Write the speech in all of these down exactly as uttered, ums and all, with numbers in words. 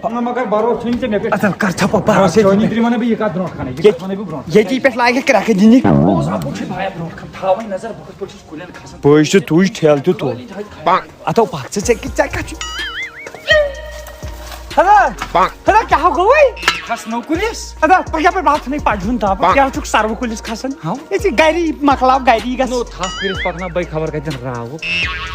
نہ، مگر بھروسہٕ چھُنہٕ ژےٚ مےٚ پٮ۪ٹھ۔ اَتھ کر چھپا بھروسہٕ؟ چٲنی ترٛی وَنَے بہٕ، یہِ کَتھ برونٛٹھ کَنَے، یہِ کَتھ وَنَے بہٕ برونٛٹھ کَنَے۔ ییٚتی پٮ۪ٹھ لاگہِ کرٛٮ۪کھ دِنہِ۔ بہٕ اوسُس اَپُز چھُے بایَک برونٛٹھ کَنہِ، تھاوَے نظر، بہٕ کِتھ پٲٹھۍ چھُس کُلٮ۪ن کھسان۔ پٔج تہٕ تُج، ٹھیلہٕ تہٕ تُل۔ اَتھو پَکھ ژٕ، ژےٚ کہِ-، ژےٚ کَتھ چھُ؟ ہَلا، ہَلا، کیٛاہ گوٚوُے؟ کھس نو کُلِس۔ اَدا، پَکھ یَپٲرۍ، بہٕ ہاوٕ ژھٕنَے پَجہِ ہُنٛد تاپھ۔ کیٛاہ چھُکھ سَروٕ کُلِس کھسان؟ ہاو۔ یہِ چھِ گَری، مۄکلاو گَری گژھ۔ نو، تھَپھ کٔرِتھ پَکناو بہٕ خبر کَتٮ۪ن راوُکھ۔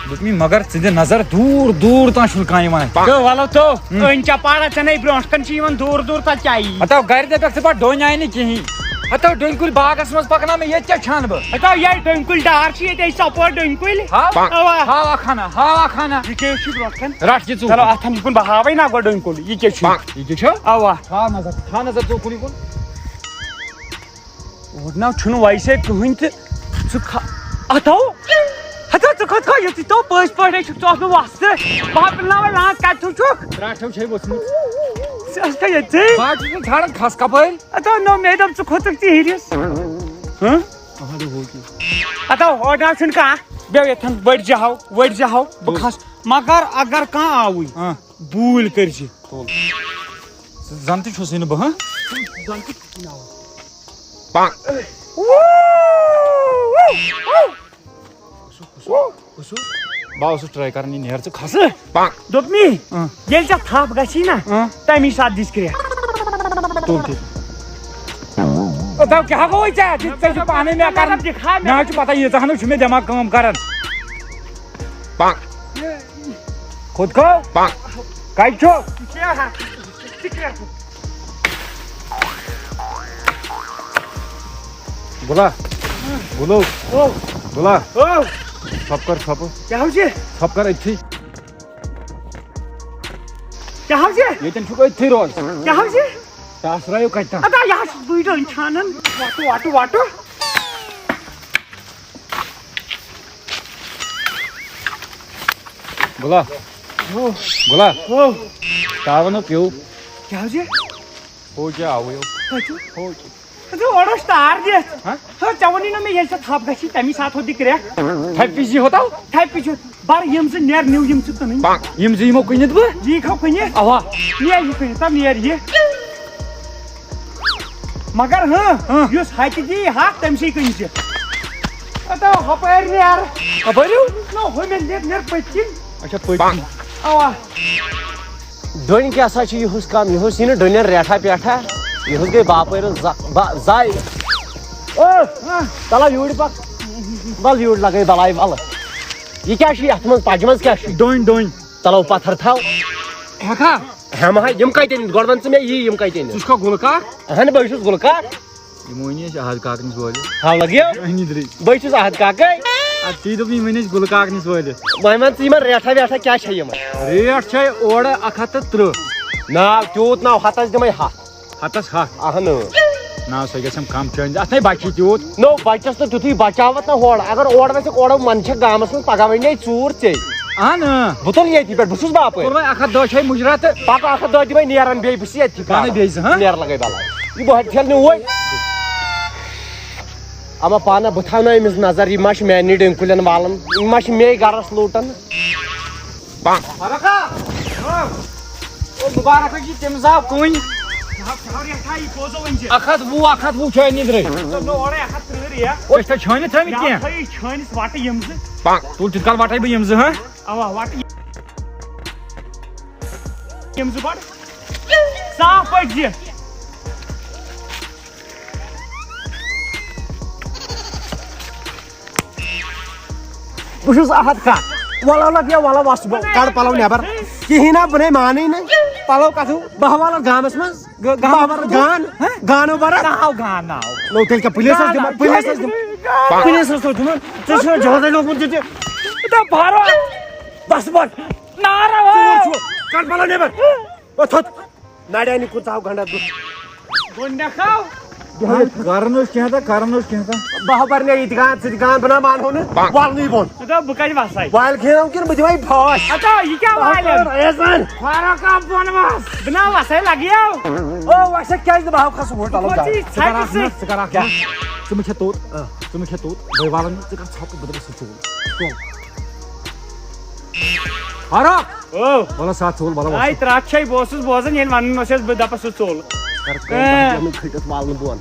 دوٚپمَے، مگر ژٕ دِ نظر دوٗر دوٗر تام چھُنہٕ کانٛہہ یِوان۔ تہٕ وَلہٕ تو، أنۍ چا پارا ژےٚ نے برونٛٹھ کَنہِ چھِ یِوان دوٗر دوٗر، تَتہِ کیٛاہ یی؟ ہَتو گَرِ دَپٮ۪کھ ژٕ پَتہٕ ڈوٚنۍ آیہِ نہٕ کِہیٖنۍ۔ ہَتو ڈوٚنۍ کُلۍ باغَس منٛز پَکناو مےٚ، ییٚتہِ کیٛاہ چھَنہٕ بہٕ؟ ہَتو یہِ ڈوٚنۍ کُلۍ ڈار چھِ ییٚتہِ، أسۍ ژۄپٲرۍ ڈوٚنۍ کُلۍ۔ ہاو؟ اَوا۔ ہاو اَکھ ہَنا، ہاو اَکھ ہَنا۔ یہِ کیٛاہ چھُ برونٛٹھ کَنہِ؟ رَٹھ یہِ ژٕ۔ چلو، اَتھ ہَن یہِ کُن بہٕ ہاوَے نا گۄڈٕ ڈوٚنۍ کُل، یہِ کیٛاہ چھُ؟ یہِ کیٛاہ چھُ؟ اَوا۔ تھاو نظر، تھاو نظر ژٕ کُنہِ کُن۔ اور نہ چھُنہٕ ویسے کٕہٕنۍ تہِ۔ ژٕ کھا-، اَتھو، ہَتو ژٕ کھوٚت کھا یُتھُے تو پٔزۍ پٲٹھۍ چھُکھ ژٕ اوس نہٕ وَستہٕ۔ بہٕ ہا پِلناوَے لانٛگ کَتہِ چھُو چھُکھ؟ ترٛٹھ چھَو چھے ؤژھمٕژ۔ ژٕ ٲسکھا ییٚتہِ؟ بہٕ حظ چھُس نہٕ ژھانٛڈان کھَس کَپٲرۍ۔ اَتھو نو مےٚ دوٚپ ژٕ کھوٚتُکھ ژٕ ہیٖرِس۔ ہہ؟ اَہَن حظ، ہو کہِ۔ اَتھو اور نہ چھُنہٕ کانٛہہ۔ بیٚہو ییٚتھَن بٔڑۍ زِ ہاو، ؤڑۍ زِ ہاو، بہٕ تُل۔ کھَس۔ مگر اگر کانٛہہ آوُے، ہاں۔ بوٗلۍ کٔرۍ زِ۔ تُل۔ زن تہِ چھُسٕے نہٕ بہٕ، ہاں؟ زن تہِ چھُسٕے نہٕ۔ بہٕ اوسُس ٹراے کران، یہِ نیر ژٕ کھسہٕ۔ دوٚپمی، اۭں۔ ییٚلہِ ژےٚ تھپھ گژھی نا، اۭں۔ تمی ساتہٕ دِس کرٛٮ۪کھ۔ تُل تہِ۔ او، دَپ، کیٛاہ گوٚوُے ژےٚ؟ دِ، ژےٚ چھُ پانے مےٚ کران۔ دِکھا مےٚ۔ مےٚ حظ چھُ پتہ، ییٖژاہ ہن چھُ مےٚ دٮ۪ماغ کٲم کران۔ خود کو؟ کتہِ چھُ؟ بُلا۔ بُلو۔ او۔ بُلا۔ او۔ ژھۄپہٕ کر، ژھۄپہٕ۔ کیٛاہ حظ چھِ؟ ژھۄپہٕ کر أتھی۔ کیٛاہ حظ چھِ؟ ییٚتٮ۪ن چھُکھ أتھی روز۔ کیٛاہ حظ چھِ؟ ٹاسرٲیِو کتہِ تام۔ ادا، یہِ حظ چھُس بٕے ڈٔنۍ چھانان۔ وَٹہٕ، وَٹہٕ، وَٹہٕ۔ بُلا۔ او۔ بُلا۔ او۔ تاوَن پیوٚو۔ کیٛاہ حظ یہِ؟ ہو کیٛاہ آوُے ہو۔ کَتہِ؟ ہو کیٛاہ۔ ژٕ اورٕ اوس تار دِتھ۔ ہہ؟ ہو، ژےٚ ووٚنُے نہ مےٚ، ییٚلہِ ژےٚ تھپھ گژھی، تَمی ساتہٕ ہو دِ کرٛٮ۪کھ۔ تھپہِ پِزی ہوتاو؟ تھپہِ پِزی ہوت۔ بَر یِم زٕ نیر، نِو یِم زٕ کٕنٕنۍ۔ یِم زٕ یِمو کٕنِتھ بہٕ؟ یہِ کھو کٕنِتھ۔ اَوا۔ نیر یہِ کٕنِتھ، تَو نیر یہِ۔ مگر ہاں، ہاں۔ یُس ہتہِ دی ہتھ، تٔمۍ سٕے کٕنۍ زِ۔ ہتو ہپٲرۍ نیر۔ ہپٲرِو؟ نہ، ہُمٮ۪ن نیر، نیر پٔتۍ کِنۍ۔ اچھا، پٔتۍ کِنۍ۔ اوا۔ ڈوٚنۍ کیٛاہ سا چھِ یِہُس کم؟ یِہُس یی نہٕ ڈوٚنٮ۪ن ریٹھا پیٹھا۔ یِہُس گٔے باپٲرۍ ز-، با-، زاے۔ او، تَلہ یوٗرۍ پَک۔ وَل یوٗرۍ لَگَے بَلاے وَلہٕ۔ یہِ کیٛاہ چھُ یَتھ منٛز؟ پَجہِ منٛز کیٛاہ چھُ؟ ڈوٚنۍ، ڈوٚنۍ۔ تَلو پَتھر تھاو۔ ہٮ۪کھا؟ ہٮ۪مہٕ ہا، یِم کَتہِ أنِتھ؟ گۄڈٕ وَن ژٕ مےٚ یی، یِم کَتہِ ژٕ أنِتھ؟ چھُکھا گُلہٕ کاک؟ اَہَن، بہٕ چھُس گُلہٕ کاک۔ یِمو أنی أسۍ احد کاکنِس وٲلِتھ۔ ہاو لَگیو؟ أہنی درٕے۔ بہٕ چھُس احد کاکَے۔ اَدٕ تی دوٚپ مےٚ، یِم أنۍ أسۍ گُلہٕ کاکنِس وٲلِتھ۔ وۄنۍ وَن ژٕ یِمَن ریٹھا ویٹھا کیٛاہ چھےٚ یِمَن؟ ریٹ چھےٚ اورٕ اَکھ ہَتھ تہٕ تٕرٛہ۔ ناو تیوٗت ناو، ہَتَس دِمَے ہَتھ۔ ہَتَس ہَتھ؟ اَہَن۔ ناو سا گژھٮ۪م کَم چٲنۍ، اَتھ نَے بَچی تیوٗت۔ نو، بَچَس نہٕ تیُتھُے بَچاوَتھ نہ ہورٕ۔ اگر اورٕ وَسٮ۪کھ، اورٕ منٛز چھےٚ گامَس منٛز، پَگاہ وَنہِ ژوٗر ژے۔ اَہَن۔ بہٕ تُلہٕ ییٚتی پٮ۪ٹھ، بہٕ چھُس باپٲرۍ۔ کوٚر وۄنۍ اَکھ ہَتھ دَہ چھے مُجرا تہٕ۔ پَکھ اَکھ ہَتھ دَہ دِمَے نیرَن بیٚیہِ، بہٕ چھُس ییٚتھی پانَے پرٛاران۔ بیٚیہِ زٕ، ہاں؟ نیر لَگَے بَلاے۔ یہِ بہٕ ہَتہِ ٹھیلہٕ نیوٗ وۄنۍ۔ اَما پانہ بہٕ تھاونہٕ أمِس نظر، یہِ ما چھُ میٛانہِ ڈوٗنۍ کُلٮ۪ن والان، یہِ ما چھُ مے گرس لوٗٹان۔ فرق ہا؟ او مُبارک جی، تٔمِس آو کُنۍ۔ اکھ ہتھ وُہ، اکھ ہتھ وُہ چھُ أنِتھ درٕے۔ ژےٚ نوٚو اورے اکھ ہتھ ترٕٛہ ریٹ۔ أسۍ چھا چھٲنِتھ تھٲمٕتۍ یا کینٛہہ؟ تھٲیِو چھٲنِتھ وَٹہٕ یِم زٕ۔ تُل تِتھ کال وَٹے بہٕ یِم زٕ، ہاں؟ اَوا، وَٹہٕ یِم زٕ گۄڈٕ۔ صاف پٲٹھۍ دِ۔ بہٕ چھُس احد کاک۔ وَلہٕ لَگ یا وَلہٕ وَس بہٕ کَڑٕ پَلو نٮ۪بَر۔ کِہیٖنۍ نہ، بہٕ نے مانٕے نہٕ۔ پَلو کَتھٕ؟ بہہ وَلہٕ گامَس منٛز۔ گ-، گامَس گامَس منٛز گان؟ ہہ؟ گانو بَرَکھ؟ کَہَو گان ناو۔ نو تیٚلہِ کیٛاہ پُلیٖسَس دِمہٕ؟ پُلیٖسَس دِمہٕ۔ پُلیٖسَس دِمہٕ۔ ژٕ چھُکھ جہازَے لوٚگمُت ژےٚ تہِ۔ بَس بَس۔ نارٕ ژوٗر چھُ۔ کَڑٕ پَلو نٮ۪بَر۔ او تھوٚد۔ نڑیانی کُن ژاو گنڈا دُر۔ گۄڈٕنیٚتھ آو۔ کران اوس کینٛہہ تہٕ کران اوس کینٛہہ تہٕ۔ بہٕ ہا برنے یہِ تہِ گان، ژٕ تہِ گان، بہٕ نہ مانہو نہٕ۔ وَلنٕے بۄن۔ مےٚ دوٚپ، بہٕ کَتہِ وَسَے؟ وایِل کھیٚنو کِنہٕ بہٕ دِمے پھاش؟ اَتو، یہِ کیٛاہ وایِل؟ اے زَن۔ فاروق آو بۄن وَس۔ بہٕ نہ وَسَے لَگیو۔ او، وَسَے کیٛازِ نہٕ بہٕ ہاو کھسہٕ ہور تَلو ژٕ گاڑِ۔ ژٕ کر اَکھ ژٕ۔ مےٚ، ژٕ کر اَکھ کیٛاہ؟ مےٚ۔ ژٕ مہٕ کھےٚ توٚت۔ آ۔ ژٕ مہٕ کھےٚ توٚت۔ بہٕ والَن نہٕ، ژٕ کر ژھۄپہٕ، بہٕ دَپَس سُہ ژوٚل۔ تُل۔ فاروق۔ او۔ وَلہٕ سا ژوٚل، وَلہٕ آے وَسا۔ ترٛٹھ چھے، بہٕ اوسُس بوزان ییٚلہِ وَنان اوس اَسہِ، بہٕ دَپَس سُہ ژوٚل۔ کر کٲم، اے۔ بہٕ دِمَے کھٔٹِس والنہٕ بۄن۔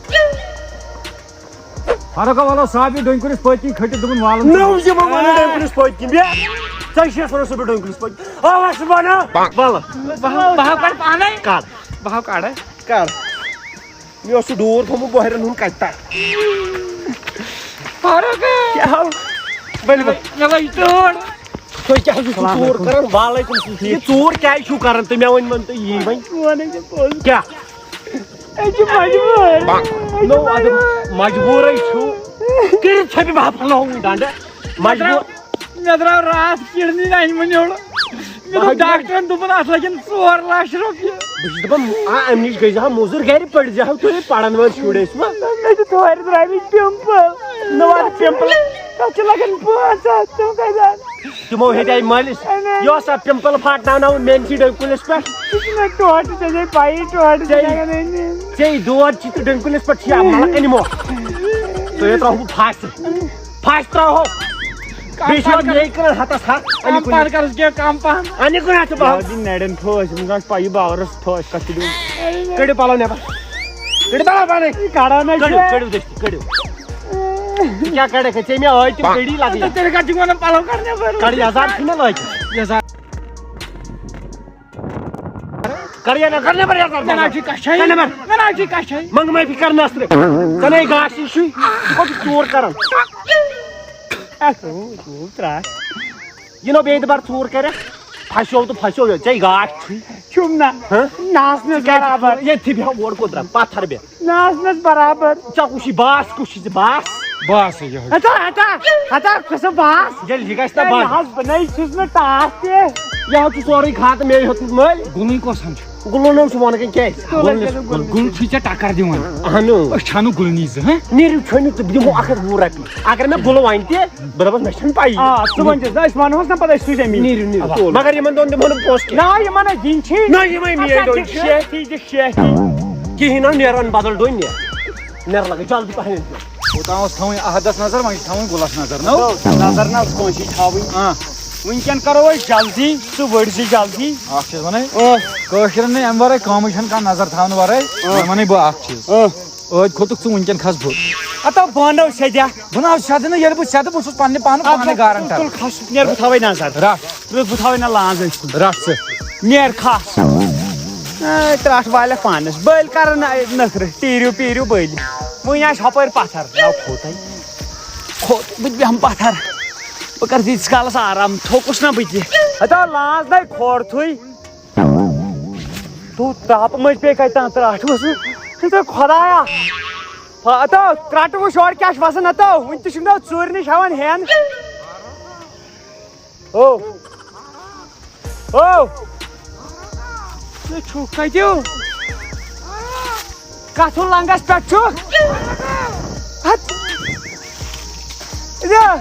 فرق گوٚو، وَلہٕ سا، بیٚیہِ ڈوٗنۍ کُلِس پٔتۍ کِنۍ کھٔٹِس دوٚپُن والُن۔ نہ، یہِ ما وَنان ڈوٗنۍ کُلِس پٔتۍ کِنۍ، بیٚیہِ ژےٚ چھِ یَس وَنان سُہ بیٚیہِ ڈوٗنۍ کُلِس پٔتۍ کِنۍ۔ آ، وَس ژٕ وَنان۔ وَلہٕ۔ بہٕ ہاو، بہٕ ہاو کَڑٕ پانَے۔ کَڑ۔ بہٕ ہاو کَڑٕ۔ کَڑ۔ مےٚ اوس سُہ ڈوٗر تھوٚمُت بۄہرٮ۪ن ہُنٛد کَتہِ تام۔ فاروق۔ کیٛاہ ہاو؟ ؤلِو، ؤلِو۔ مےٚ لٔج ٹٲٹھ۔ تُہۍ کیٛاہ حظ چھِو السلام ژوٗر علیکم۔ کران؟ وعلیکم السلام۔ یہِ ژوٗر کیٛازِ چھِو کران؟ تُہۍ مےٚ ؤنۍ، ؤنۍ تُہۍ یی وۄنۍ۔ وَنٕے ژےٚ پوٚز۔ کیٛاہ؟ أسۍ چھِ مجبوٗر۔ نو، اَدٕ مجبوٗرٕے چھِو۔ کٔرِتھ ژھۄپہِ بہٕ ہا پھۄلاوُن ڈنٛڈٕ۔ مجبوٗر۔ مےٚ درٛاو راتھ کِڈنی رَنہِ وۄنۍ یورٕ۔ مےٚ دوٚپ مجبوٗر۔ ڈاکٹرَن دوٚپُن اَتھ لَگن ژور لَچھ رۄپیہِ۔ بہٕ چھُس دَپان، آ، اَمہِ نِش گٔے زِ ہا موٚزوٗر گَرِ، پٔرۍ زِ ہا تُہۍ، پَرَن وٲلۍ شُرۍ ٲسۍ وۄنۍ۔ مےٚ چھِ تھورِ درٛامٕتۍ پِمپٕل۔ نہ وَلہٕ پِمپٕل۔ تَتھ چھِ لَگان پانٛژھ ہَتھ، تِم کَتہِ اَنہٕ؟ تِمو ہیٚتہِ اَتہِ مٲلِس۔ اَہَن حظ۔ یہِ اوس سا پِمپٕل پھاٹناوناوُن میٛانہِ سۭتۍ ڈٔنۍ کُلِس پٮ۪ٹھ؟ یہِ چھُنہ ٹوٹھ، ژےٚ چھے پَیی ٹوٹھ چھِ ژےٚ، لَگان أنِتھ۔ ژےٚ دود چھِ تہٕ ڈٔنۍ کُلِس پٮ۪ٹھ چھِ یا مَلہٕ أنِمو۔ تُہۍ ہے ترٛاوہو بہٕ پھاسہِ۔ پھاسہِ ترٛاوہو۔ کَم بیٚیہِ چھِ پَہَن مےٚ کَر۔ کٕنان ہَتَس ہَتھ۔ کَم اَنہِ کُنہِ۔ پَہَن کَرُس کینٛہہ، کَم پَہَن۔ اَنہِ کُنہِ ہَتھ ژٕ یَوٕ پَہَس۔ دِن نَرٮ۪ن ٹھوس، یِمَن چھِ پَیی باورَس ٹھوس کَتھ چھِ دیُن۔ کٔڑِو پَلو نٮ۪بَر۔ کٔڑِو پَلو پانَے۔ یہِ کَڑان ہے کٔڑِو، چھُ۔ کٔڑِو دٔستی، کٔڑِو۔ ژٕ کیٛاہ کَڑَکھ؟ ژےٚ مےٚ ٲدۍ تِم کٔڑی لَگٕنۍ۔ تیٚلہِ کَتہِ چھِ وَنان پَلو کَڑنہِ بَرُن؟ کَڑ یَزار چھُنہ لٲگِتھ۔ یَزار۔ کر یہِ نہ، کر نٮ۪بر یَزار۔ مےٚ نہ حظ چھِ کَچھَے۔ کر نٮ۪بر۔ مےٚ نہ حظ چھِ کَچھَے۔ منٛگ معٲفی کر نَسرِ۔ ژٕ نَے گاش یہِ چھُے۔ ژٕ کوٚت چھُکھ ژوٗر کَران؟ اَتھ گوٚو، گوٚو ترٛٹھ۔ یہِ نو بیٚیہِ دُبارٕ ژوٗر کَرٮ۪کھ۔ پھَسیو تہٕ پھَسیو، ژےٚ گاش چھُے۔ چھُم نہ۔ ہہ؟ نہ آسنَس ژٕ کیٛازِ چھُکھ برابر۔ ژوٗر؟ ییٚتھی بیٚہہ، اور کوٚت درٛاو؟ پَتھر بیٚہہ۔ نہ آسنَس برابر۔ ژےٚ کُس چھُے باس، کُس چھُے ژےٚ باس؟ باس ہے یِہوٚے۔ ہتا، ہتا، ہتا، قٕسم باس۔ ییٚلہِ یہِ گژھِ نہ ہے، بنٛد۔ نہ حظ، بہٕ نَے چھُس نہٕ ٹاس تہِ۔ یہِ حظ چھُ سورُے خاتہٕ مے ہیوٚتمُت مٔلۍ۔ گُلٕے کۄس ہَن چھِ؟ گُلہٕ نہٕ چھُ وَنان کینٛہہ کیٛازِ؟ گُلہٕ گُلہٕ چھُے ژےٚ ٹَکَر دِوان۔ اَہَنُو۔ أسۍ چھَنہٕ گُلہٕ نِش زٕ، ہہ؟ نیٖرِو ژھٲنِو تہٕ بہٕ دِمو اَکھ ہَتھ وُہ رۄپیہِ۔ اگر مےٚ گُلہٕ وَنہِ تہِ، بہٕ دَپَس مےٚ چھَنہٕ پَیی۔ آ، ژٕ وَن تہِ، نہ، أسۍ وَنہوس نہ پَتہٕ أسۍ سوٗزۍ أمِس۔ نیٖرِو، نیٖرِو، اَوا۔ ژوٚل۔ مگر یِمَن دۄن دِمو نہٕ پونٛسہٕ کینٛہہ۔ نہ، یِمَن نہ دِنۍ چھی۔ نہ، یِمَے اَتھ نِیَن چھا دۄن دِکھ شیٹھی، دِکھ شیٹھی۔ کِہیٖنۍ نہ، نیرَن بدل ڈوٗنۍ نیر۔ نیر لگے، جلدی پہن۔ اوٚتام اوس تھاوٕنۍ احدس نظر، وۄنۍ چھِ تھاوٕنۍ گُلس نظر، نو۔ نظر نہ حظ کٲنٛسی تھاوٕنۍ۔ آ۔ وٕنکٮ۪ن کرو أسۍ جلدی، ژٕ ؤڑۍ زِ جلدی۔ اکھ چیٖز ونے، آ۔ کٲشرٮ۪ن نہٕ امہِ ورٲے کٲمٕے چھنہٕ کانٛہہ نظر تھاونہٕ ورٲے۔ آ۔ وۄنۍ ونے بہٕ اکھ چیٖز۔ آ۔ ٲدۍ کھوٚتُکھ ژٕ وٕنکٮ۪ن کھس بہٕ۔ ہتا بہٕ انو سیٚدیٛا۔ بہٕ نہ حظ سیٚدٕ نہٕ، ییٚلہِ بہٕ سیٚدٕ بہٕ چھُس پننہِ پانہٕ اکھ پانے لَچھ گارنٹر۔ تُل کھس، نیر بہٕ تھاوے نظر۔ رٹھ۔ رُت بہٕ تھاوے نہ لانٛز أچھ کُن۔ رٹھ ژٕ۔ نیر کھس۔ اے، ترٛٹھ والٮ۪کھ پانس۔ بٔلۍ کرن نہ نخرٕ، ٹیٖرِو پیٖرِو بٔلۍ۔ وٕنۍ آسہِ ہۄپٲرۍ پتھر۔ نہ کھوٚتَے۔ کھوٚت، بہٕ تہِ بیٚہمہٕ پتھر۔ بہٕ کرٕ تیٖتِس کالس آرام، تھوٚکُس نہ بہٕ تہِ۔ ہتا لانٛز نَے کھورتھٕے۔ تو تاپہٕ مٔنٛزۍ پیٚیہِ کتہِ تام ترٛٹھ وٕچھُن۔ ہتا خۄدایا۔ ہتا ترٛٹہٕ وٕچھ اورٕ کیٛاہ چھُ وسان۔ ہتا وٕنہِ تہِ چھُکھ نہ ژوٗرِ نِش ہٮ۪وان ہٮ۪ن۔ او۔ او۔ ژٕ چھُکھ کتہِ؟ کتھ لنگس پٮ۪ٹھ چھُکھ؟ ہت۔ یہِ،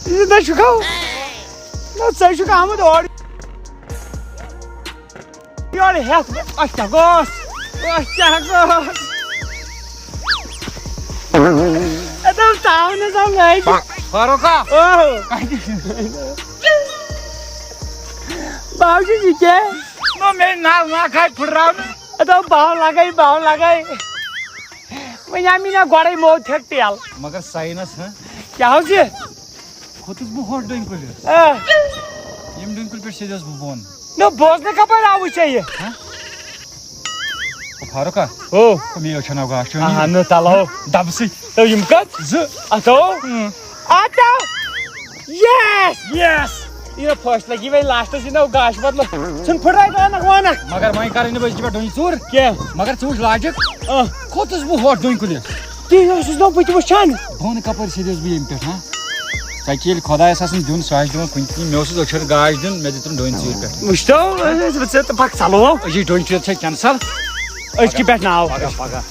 یہِ نہ چھُکھ۔ نہ، ژٕ چھُکھ آمُت اورٕ۔ یورٕ ہٮ۪تھ، اَتھ کیٛاہ گوٚژھ؟ اَتھ کیٛاہ گوٚژھ؟ اَتھ اوس تاونَس آو لٲگِتھ۔ فاروقا! او! کَتہِ چھُ؟ باوجی، یہِ کیٛاہ؟ نو، مےٚ ناو ناو کھاے پھٕٹراونہٕ۔ اَتھ آو باو لَگَے، باو لَگَے۔ وۄنۍ آو مےٚ نا گۄڈَے موت ٹھیک ٹیل۔ مگر ساینس، ہہ؟ کیٛاہ اوس یہِ؟ کھوٚتُس بہٕ ہۄتھ ڈوٗنۍ کُلِس۔ آ۔ ییٚمہِ ڈوٗنۍ کُلہِ پٮ۪ٹھ سیٚدیوس بہٕ بۄن۔ نہ، بوزنہٕ کَپٲرۍ آوُے ژےٚ یہِ؟ ہہ؟ او فاروقا۔ او۔ مےٚ یوت چھَنہٕ گاش چٲنی۔ اہنہٕ تَلہٕ ہو۔ دَبہٕ سۭتۍ۔ تو یِم کَتھ؟ زٕ۔ اَتھ ہو۔ اۭں۔ اَتھ ہو۔ Yes! Yes! یہِ نہ فٲصلہٕ لگی وۄنۍ لاسٹس، یہِ نہ گاش بدلہٕ۔ ژھٕن پھٕٹراے بانک وانک۔ مگر وۄنۍ کرٕنۍ نہٕ بہٕ أزکہِ پٮ۪ٹھ ڈوٗنۍ ژوٗر۔ کینٛہہ۔ مگر ژٕ وٕچھ لاجِک۔ آ۔ کھوٚتُس بہٕ ہۄتھ ڈوٗنۍ کُلِس۔ تی اوسُس نہ بہٕ تہِ وٕچھان۔ بہٕ وَنہٕ کَپٲرۍ سیٚدیوس بہٕ ییٚمہِ پٮ۪ٹھ، ہا؟ ژَکہِ ییٚلہِ خۄدایَس آسان دیُن، سُہ آسہِ دِوان کُنہِ تہِ۔ مےٚ اوسُس أچھَن گاش دیُن، مےٚ دِتُن ڈوٗنۍ ژوٗرِ پٮ۪ٹھ۔ وٕچھتو، ژٕ تہٕ پَکھ ژَلو۔ أزِچ ڈوٗنۍ ٹرٛپ چھےٚ cancel۔ أزکہِ پٮ۪ٹھ ناو۔ پَگاہ، پَگاہ۔